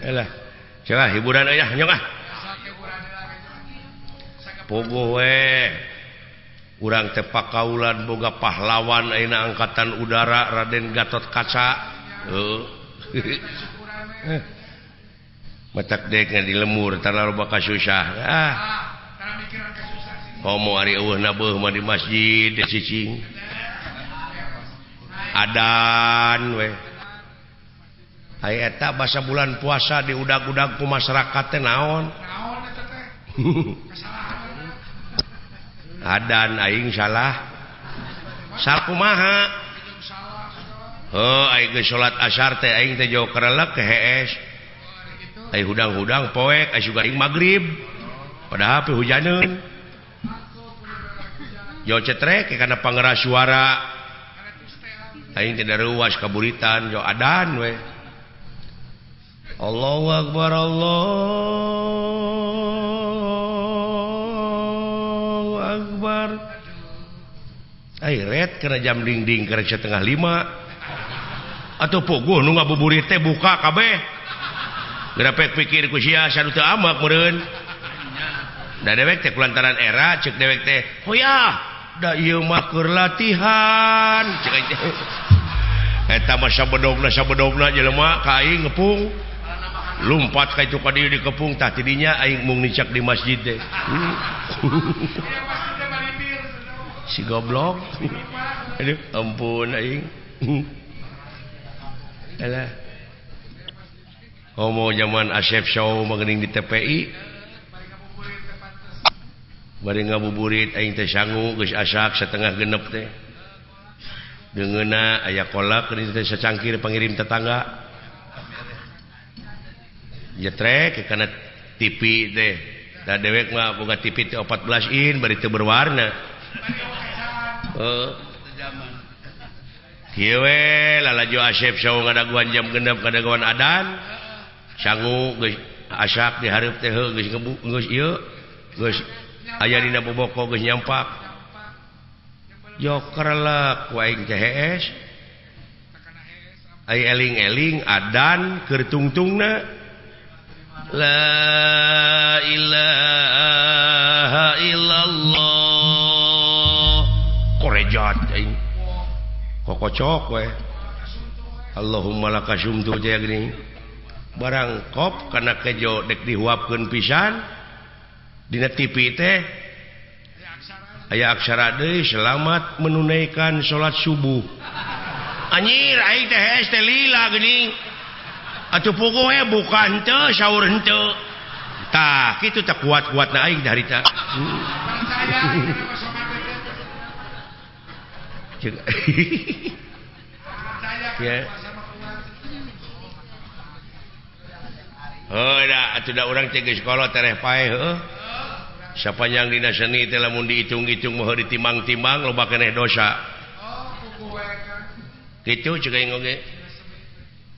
Elah, coba hiburan euy nyong ah. Puguh we. Urang teh pakaulan boga pahlawan ayeuna angkatan udara Raden Gatot Kaca. Heuh. Matak dek di lemur tar loba kasusah. Ah. Komo ari eueuh beuh mah di masjid cicing. Adan we. Ai eta basa bulan puasa diudag-udag ku masyarakat teh naon? Naon eta teh? Adan aing salah. Sakumaha? Heuh aing geus salat asar teh aing teh jauh kerelek ke hees. Ai hudang-hudang poek ai sugan aing magrib. Padahal pe hujaneun. Jauh cetrek kana pangeras suara. Aing teh daruas kaburitan jauh adan we. Allahu akbar Allahu akbar. Ai ret kana jam dingding karek 4:30. Atuh puguh nu ngabuburit teh buka kabeh. Gerapek pikir ku sia sanu teu amak meureun. Da dewek teh kulantaran era ceuk dewek teh, "Hoyah, da ieu mah keur latihan." Ceuk aing teh. Eta mah sabedogna jelema ka aing ngepung. Lumpat ka itu ka dieu dikepung tah tidinya aing mung nicak di masjid teh. Si goblok. Aduh, ampun aing. Alah. Homo zaman Asep Show magening di TPI. Bari ngabuburit aing teh sangu geus asak 5:30 teh. Deungeuna aya kolak geuning teh sacangkir pangirim tetangga. Jetrek kana TV teh. Da dewek mah boga TV teh 14 in bari teu berwarna. Heuh. Kieu we lalajo Asep Show ngadaguan jam 6 ngadaguan adan. Sangu geus asak di hareup teh heuh geus ngebu geus ieu geus aya dina boboko geus nyampak. Jokerlek ku aing teh hees. Ai eling-eling adan keur tungtungna. La ilaha illallah. Korejat aing. Kokocok we. Allahumma lakasumtu teh geuning. Barang kop kana kejo dek dihuapkeun pisan dina TV teh aya aksara deui selamat menunaikan salat subuh. Anjir aing teh hees teh lila geuning. Atuh puguh we buka henteu sahur henteu. Tah kitu teh kuat-kuatna aing harita. Ya. Heuh da atuh da urang teh geus kolot tereh paeh heuh. Sapanjang dina seni teh lamun diitung-itung mah ditimang-timang loba keneh dosa. Kitu ceuk aing oge.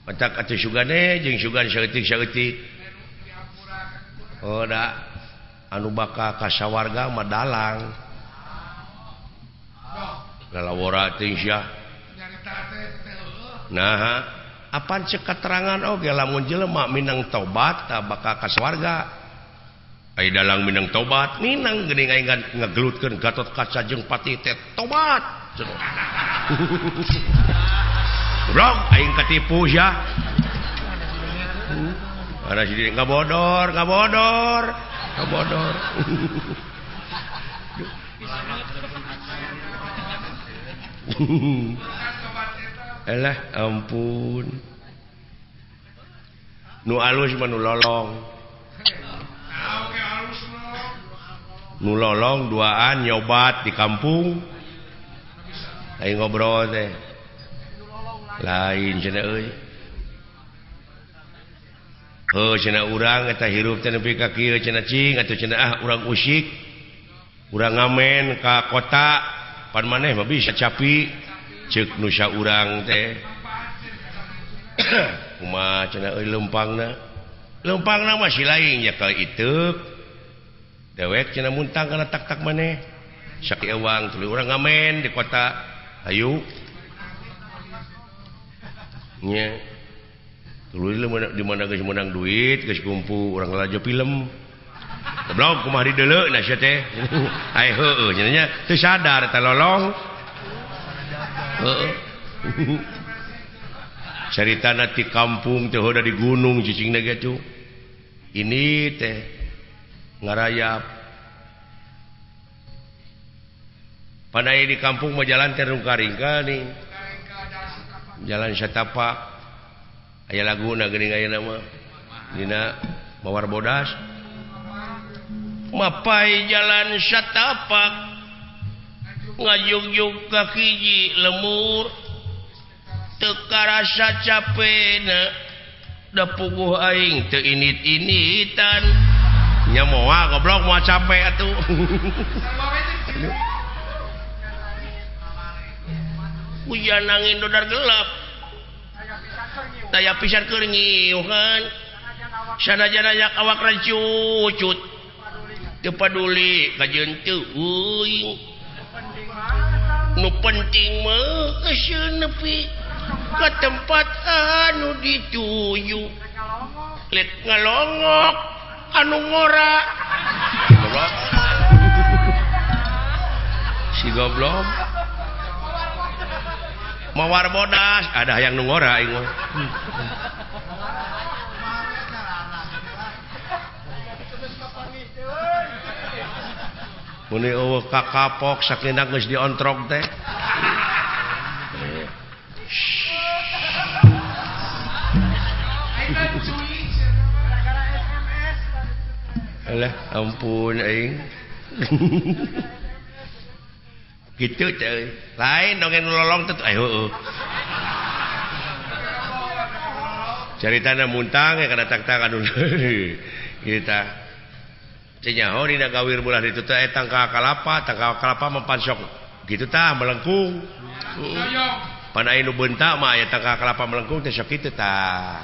Matak atuh sugane jeung sugan saeutik-saeutik. Oh da anu bakal ka sawarga mah dalang. Lalawora teh sia. Nah, apan cek keterangan oge lamun jelema minang tobat tah bakal ka sawarga. Ai dalang minang tobat, minang geuning aing ngagelutkeun Gatot Kaca jeung Patih teh tobat. Goblok aing katipu sia. Ada si diri ngabodor, ngabodor, ngabodor. Elah ampun. Nu alus mah nu lolong. Nu lolong duaan nyobat di kampung. Aing ngobrol teh. Lain cenah euy. Heuh cenah urang eta hirup teh nepi ka kieu cenah cing atuh cenah ah urang usik. Urang ngamen ka kota pan maneh mah bisa capi ceuk nu saurang teh. Kumaha cenah euy leumpangna. Leumpangna mah si lain nya ka iteuk. Dewek cenah muntang kana tak-tak maneh. Sakieu ewang tuluy urang ngamen di kota. Ayu. Nya. Tuluy di mana geus meunang duit geus kumpul urang lalajo film. Goblok kumaha dideuleu na sia teh. Ai heueuh nya nya teu sadar teh lolong. Heeh. Caritana ti kampung teh hoda di gunung cicingna ge tuh. Ini teh ngarayap. Pandai di kampung mah jalan teh rungka-ringka nih. Jalan satapak. Aya laguna geuning ayeuna mah. Dina Mawar Bodas. Mapai jalan satapak ngajugjug ka hiji lemur teu karasa capena da puguh aing teu init-initan nya moal goblok moal capek atuh. Hujan angin dodar gelap daya pisan keur nyiuhan sanajan aya awak rancucut teu paduli kajeun teu euing nu penting mah geus nepi ka tempat anu dituju lek ngalongok anu ngora goblok si goblok Mawar Bodas ada yang nu ngora aing mah. Muni eueuh kakapok sakinah geus diontrog teh. Alah ampun aing. Kitu teh. Lain dongeng lolong teh heueuh. Caritana muntang ya kana tak-tak anu kita. Nyaho dina gawir bulah ditu teh tangka kalapa mempansok gitu tah melengkung. Pan aya nu beunta mah aya tangka kalapa melengkung teh sok kitu tah.